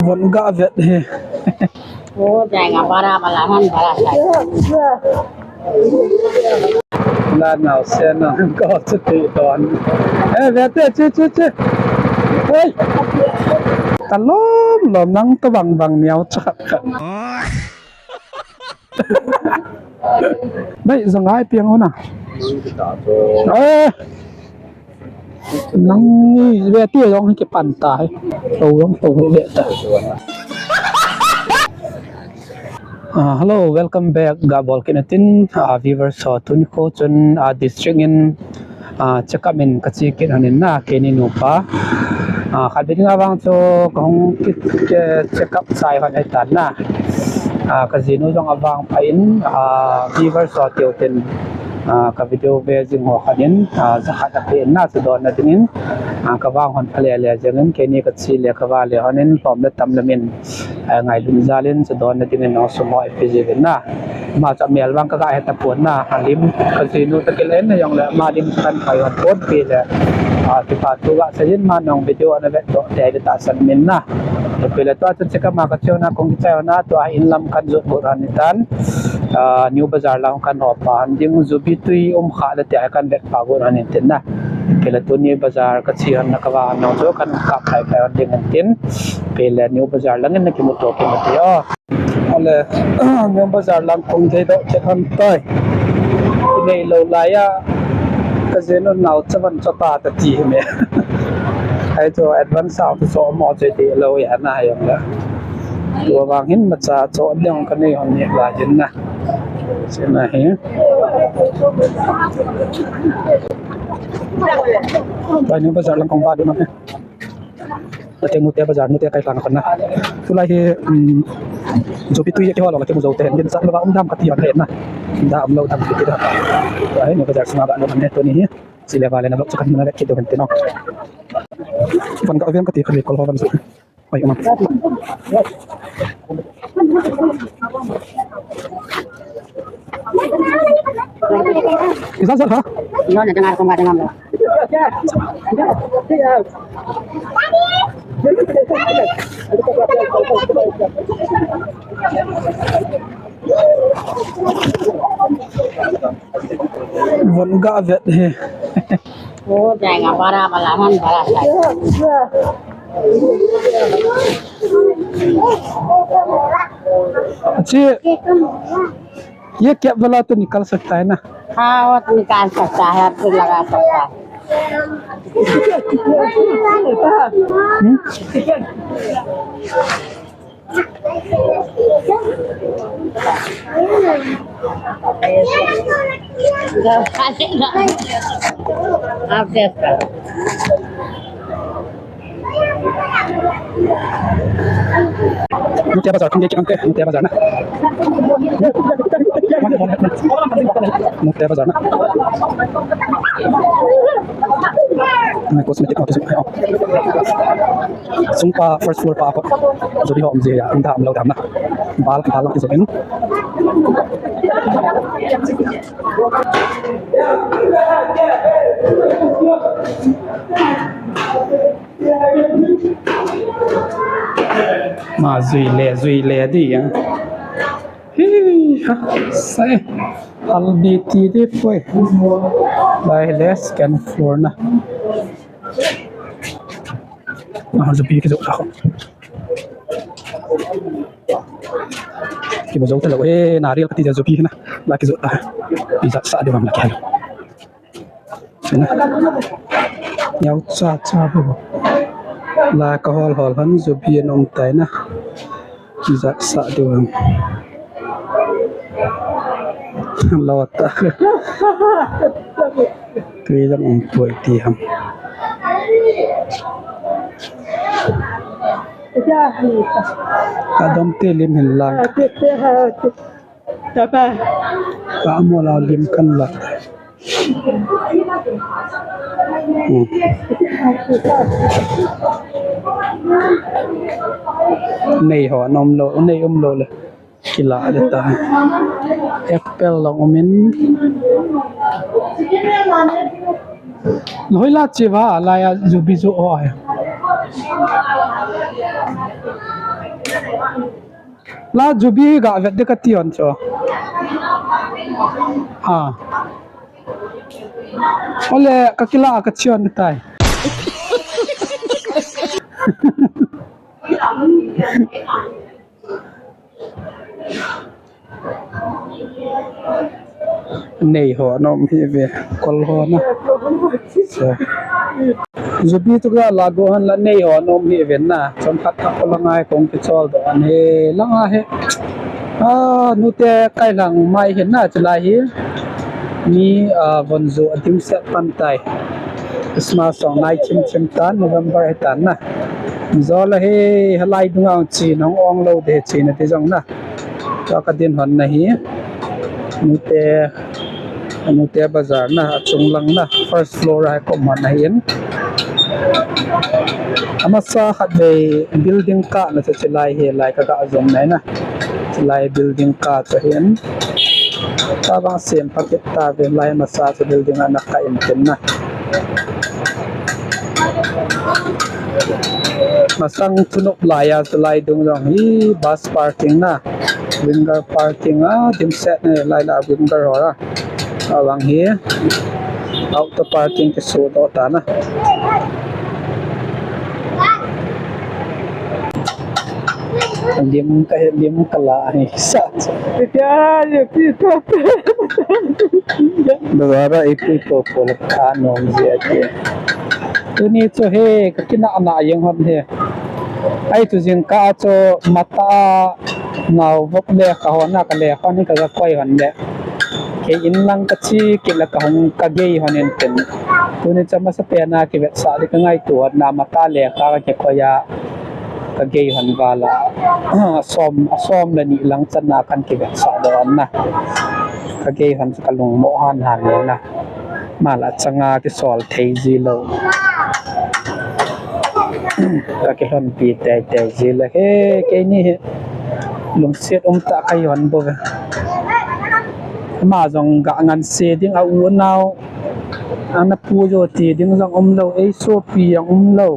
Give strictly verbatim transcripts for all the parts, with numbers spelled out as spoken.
Von ga vet hi. Oh, jai nga bara bala han bara sai. La nau se na ko chu ti don. Eh, vet te, che, che, che. Oi. Ta lom lom nang ta bang bang miau cha khat khat. Bai, zong ai piang hona. Eh. Nang ni ve ti zong hi kipan ta hi. To zong to ve ta. Ah, hello, welcome back. Ga bol kit na tin, ah, viewers ho, tuni kho chun, ah, district in, ah, check up in ka chi kit hon in na, keini nupa. Ah, khat bit nga vang chu ka hung kit, eh, check up sai hon ahi tan na. Ah, ka jinu jong avang pha in, ah, viewers ho teu tin, ah, ka video ve jing ho khat in, ah, jakhat apeh in na, chu don na ding in, ah, ka vang hon pha le le jeng in, keini ka chi le ka va le hon in, lom le tam le min, ah, ngailun jal in, chu don na ding in, nong sum ho ipi ji vin na. Ama chu amel vang ka ga he tapon na, alim ka jinu ta kil en na jong le, ama lim kan pai hon pon pi le, ah, kipa thu ga sa jin ma nong video ana vet doh te le tahsan min na. Ipi le tua chu check up ma ka cheu na kong kichai hon na, tua in lam kan jot bot hon ni tan. Ah, New Bazar lang kan hop pa hon ding, Jubi tui um kha le tia kan vet pa bot hon ni tin na. Ipi le tuni bazar ka chi hon na ka va hon nong chu kan kap khai khai hon ding hon tin. Ipi le New Bazar lang in na kimu to kimu ti o. Ale, New Bazar lang kong thei doh check hon tai. Nei lo lai a, ka jinu nau chavan cho ta ta ti me. Ai chu advance sao tu so mo che ti lo ya na yong la. Tua vang hin ma cha cho ding ka nei hon ni la jin na. Che na hi. Bai New Bazar lang kong va du na. Nate Nute Bazar, Nute kai lang kon na. Tulai hi, um, Jubi tui ki hol, nate mu jo te, din sa lo ba um dam ka ti hon na. Da um lo dam ki da. Tulai New Bazar sunga ba lo ne tuni hi. Sile ba le na lo chu kan na le ki do kan te no. Van ka avian ka ti ka le kol ho van sa. Oi, um. Isa sir ha? No, na dengar ko ma dengar mo. Von ga vet hi. Oh, jai nga bara bala han bara sai. अच्छी, ये कैप वाला तो निकाल सकता है ना? हाँ, वो तो निकाल सकता है, अब तो लगा सकता है। हम्म? Nute Bazar, kong dei kit ante, Nute Bazar na. Nute Bazar na. Cosmetic, oh, cosmetic, oh. Sung pa first floor pa ako. Jubi ho um ji ya, um dam lo dam na. Bal, bal lang ki jot in. Ma jui le, jui le di ya. Hi ha, sai. Albi ti di poi. Lai le second floor na. Ah, Jubi ki jot ta ho. Kimu jo ta lo, eh, Narial kati ja Jubi na. La ki jot ta. Ijat sa de bang la ki hal. Na. Yau cha cha bo. La ka hol hol han Jubi nom tai na. Ijat sa de bang. Lo ta. Tui jong um poi ti ham. Ka dom te lim hin lang. Ka mo la lim kan la. Hmm. Nei ho nom lo, nei um lo le. Kila de ta. Apple long umin. Hoi la chiva la ya Jubi jo o ya. La Jubi ga vet de kati hon chu. Ha. Ole, kakila kachion tai. Nei ho nom hi ve, kol ho na. Jubi tu ga la go han la nei ho nom hi ve na. Chomkhat kha kol ngai kong kichol doh an he langa he. A, nute kai lang mai hin na chulai hi. Mi, a, von ju a dimset pan tai. Christmas song nai chim chim tan, November hi tan na. Jol a hi, halai dunga chi nong ong lo de chi na ti jong na. Tua ka din hon na hi. Nute, Nute Bazar na, achung lang na, first floor a hi kom hon na hin. Amasa khat vei building kah na chu chilai hi, lai ka ga jom nai na. Chilai building kah chu hin. Tabang sem pakit ta ve lai masa chu building ana kah in tin na. Masang thunop lai a, chulai dung jong hi bus parking na, winger parking a, dimset ne lai la winger ho la. Avang hi auto parking kisu doh ta na. Lim ka, lim ka la hi sa. Bazar a ipi po po le ka nom ji ati. Tuni chu he, ka kina na jeng hon he. Ai tu jing ka chu mata nau vop le ka hon na ka le ka ni ka ga koi hon le. Kei in lang ka chi kit la ka hung ka gei hon in tin. Tuni chu masa pen a kivetsah di ka ngaito hon na mata le ka ka kikoi a. Ka gei hon val a, asom, asom le ni lang chan a kan kivetsah doh na. Ka gei hon ka lungmo han han le na. Mala changa kisol thei ji lo. Ka kilhonpi tei tei ji le he, keini hi lungset um tah ka hi hon bou ve. Ama jong ga nganse ding a u nau. Ana pu jo ti ding jong um lo, ei sopi jong um lo.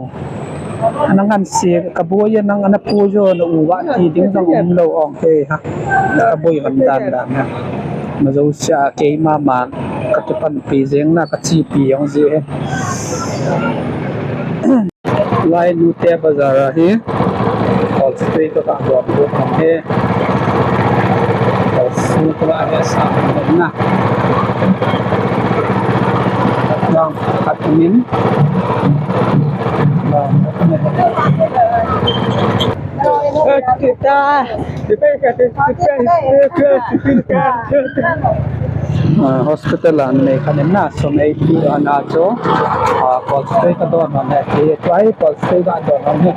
Ana nganse ka boi a nang ana pu jo na u va ti ding jong um lo ong he ha. Ka boi hon dan dan ha. Ma jo sia keima ma ka kipanpi jeng na ka chipi jong ji he. Lai Nute Bazar a hi. Kol sutui ka ka don bu ham he. Kol su ka ka he sa na. Lang khat min. Lang khat min. Kita. Ah, hospital a numei khat in na, sum eighty ana chu, ah, kol sutui ka don hon he, ti, tua hi kol sutui ka don hon he.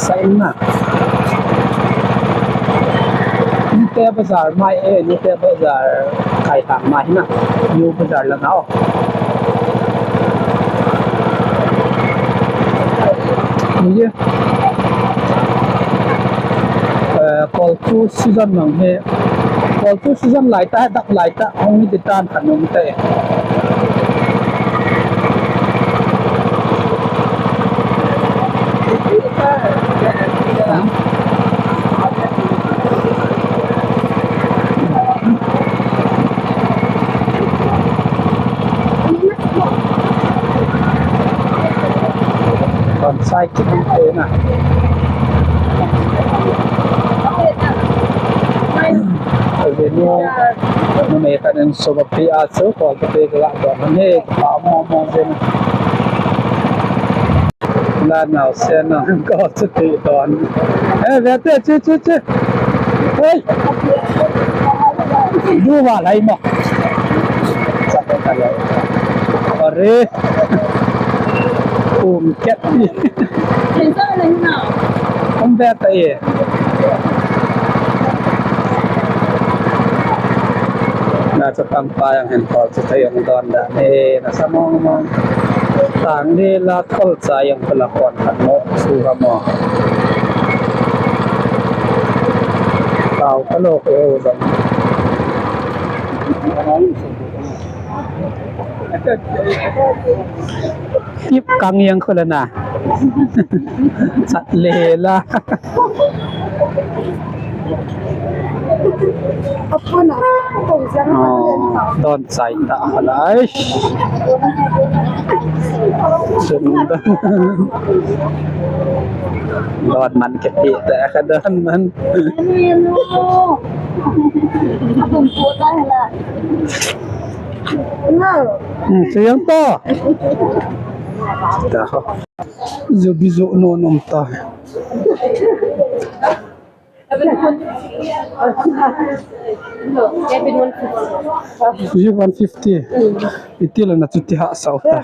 Sa in na. Nute Bazar mai e, Nute Bazar kai tang mai na, New Bazar lang a o. Ni, eh, kol chu season nang he. Kol chu season lai ta, dap lai ta, hong ni di tan kan nong te. Kon sai kit ding te na. Venu, numei khat in sum api a chu, kol ka pe ka la don hon he, pa mo mo zen. La nau se na, kol chu ti don. Eh, ve te, chi, chi, chi. Hey! Du va lai mo. Sa ka la. Are. Um, ket ni. Um, ve ta e. Na chapang pa jong hin kol chu thei jong don dan e, na sa mong mong. Tang ni la kol cha jong kol a kon khat mo, su ha mo. Tao ka lo ko jong. Tip kang jong kol a na. Chat le la. Oh, don chai ta lai. Sung don. Don man ke pi ta ka don man. Hmm, siang to. Ta ho. Zubi zu no nom ta. Zubi one fifty. Iti la na chuti ha sau ta.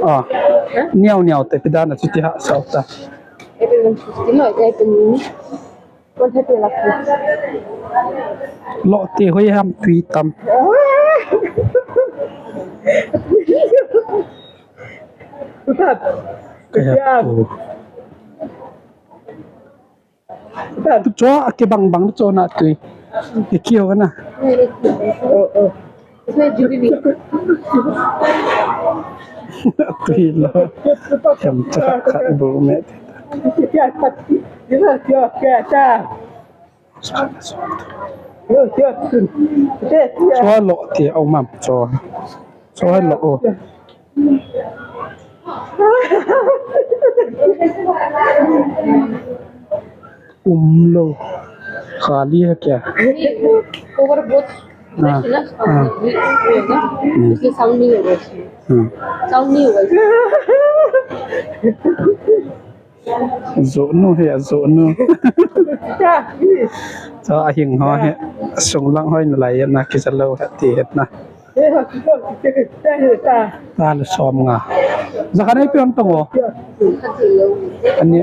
Ah. Niau niau te pida na chuti ha sau ta. Lo te hoi ham tui tam. Kaya tu. Tu cho a ke bang bang cho na tui. Ke kio na. Oh, oh. Tui lo. Hem cha khat bu me. Cho lo ti au mam cho. Cho lo o. Um lo. Khali hai kya? Cover both. Ah, ah. Hmm. Sound nahi hoga. Hmm. Sound nahi hoga. Zonu hai, zonu. Cha ahing ho hai. Sunglang hoi nalai na kisa lo hai ti hai na. Ta le som nga. Zakhat nei pion tong o. Ani.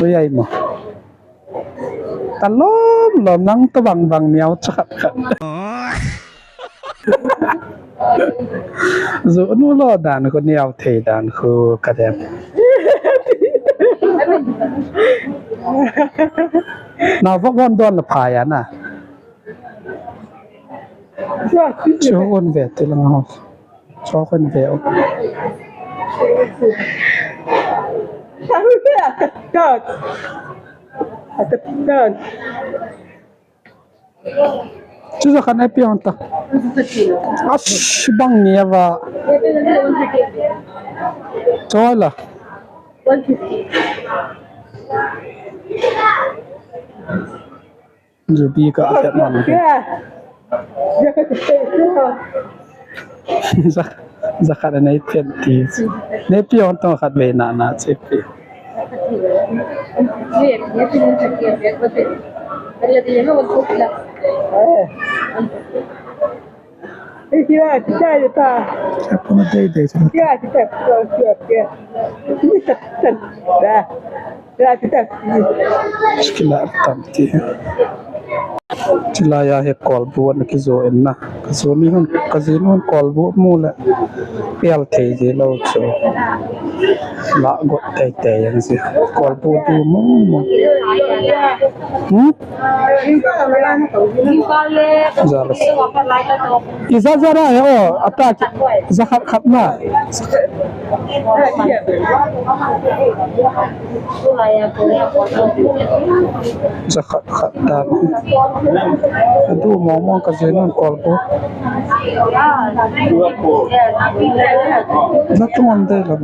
Oi ai mo. Ta lom lom nang to bang bang miau cha khat khat. Zonu lo dan khu niau thei dan khu ka dem. Na vok von don la pha ya na. Chu un ve ti lang ho. Cho kon ve o. Chu zakhat nei pion ta. Ash bang ni va. Cho la. Zubi ka a pet man. Za, zakhat nei pet ti. Nei pion tong khat ve na na che pi. Apuna dei dei chun. Kila tam ti. Chilai a hi kolbu ana kijo in na. Kajo ni hun, kaji ni hun kolbu mu le. Pel thei ji lo chu. La got tei tei yang ji. Kolbu du mu mu. Hmm? Jala. Ija jara he o, ata ki, zakhat khat na. Zakhat khat da. Adu mong mong kaji nun kolbu. Jatu man de la.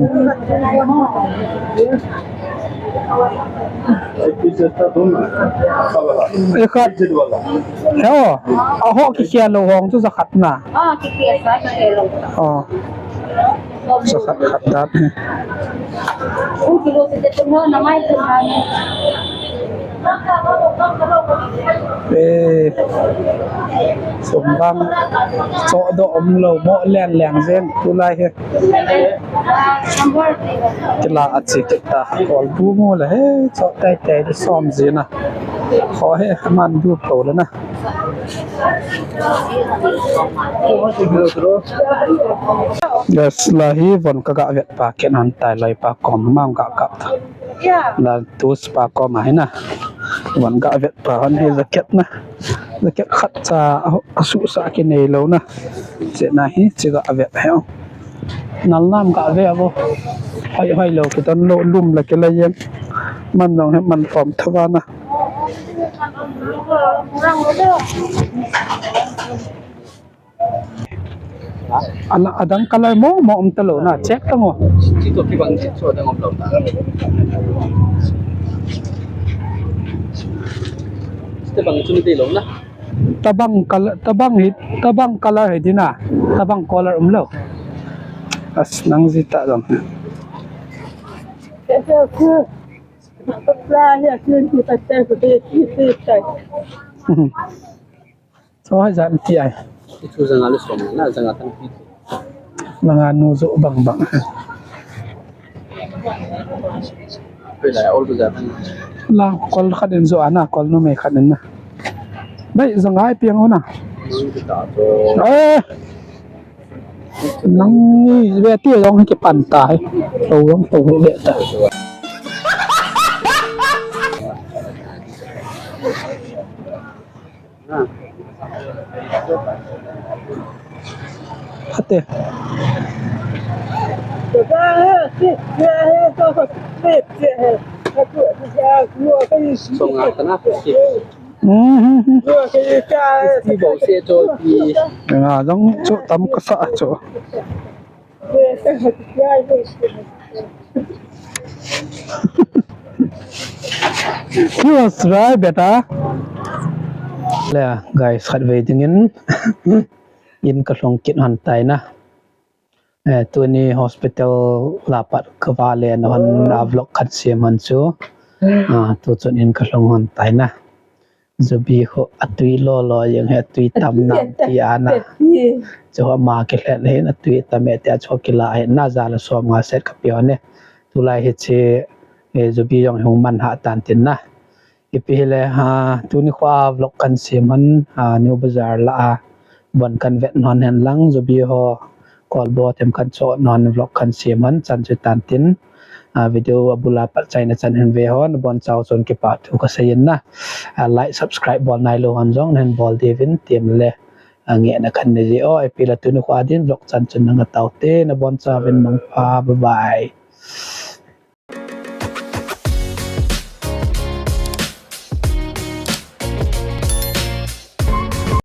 Ekhat. Heo, aho kikhel lou hong chu jakhat na. Ah, kikhel sa, kikhel lou. Oh. Jakhat khat dat. Un kilo se te mo na mai tu na. Eh. Sum bang. Cho do um lou mo leng leng jeng tulai hi. Kila a chi kit ta, kolbu mu le he, cho tai tai di som ji na. Kho he, man du to le na. Yes, la hi von ka ga vet pa ke nan tai lai pa kom mam ga kap ta. La tus pa kom a hi na. Von ga vet pa hon hi jacket na. Jacket khat cha a su sa ki nei lou na. Che na hi, che ga vet he. Nal nam ka ve vo. Hoi hoi lo kitan lo lum la kila yen. Man jong he man pom thava na. Ala adang color mo mo um talo na check ta mo. Chi to kibang chi so dang um lo ta. Te bang chu ni lo na. Tabang color, tabang hi, tabang color hi dina. Tabang color um lo. As nang ji ta dong. So hai jan ti ai. Itu janga le som na janga tan ti. Langa nu jo bang bang. Pe la ol tu jatan. La kol khat in jo ana kol nu me khat in na. Bai janga ai piang ona. Eh. Nang ni ve ti jong ki pan ta hai. To jong to ve ta. Ate. Song a kana. Mhm. Ti bo se to ti. Nga jong chu tam ka sa chu. He was right, beta. Le, guys, khat ve dingin in ka lhung kit hon tai na. Eh, tuni hospital lapat ka va le na hon a vlog khat siam hon chu. Ah, tu chun in ka lhung hon tai na. Zubi ho atui lo lo jeng he atui tam nam ti ana. Chu ho ma ki hlet le hin atui tam e ti a chu kila he na ja la som nga set ka pi hon e. Tulai hi chi, eh, Zubi jong hung man ha tan tin na. Ipi hile, ha, tuni kho a vlog kan siam hon, ha, New Bazar la a, bon kan vet hon hen lang, Zubi ho, kolbo tem kan cho hon vlog kan siam hon, chan chu tan tin, ha, video a bula pat chaina chan hen ve hon, bon chau chun kipa thu ka sei in na, ha, like, subscribe bol nai lo hon jong, hen bol diuvin, tem le, ha, nge na kan ne ji o, ipi la tuni kho a din vlog chan chun nang a tau te, na bon chauvin mangpha, bye bye.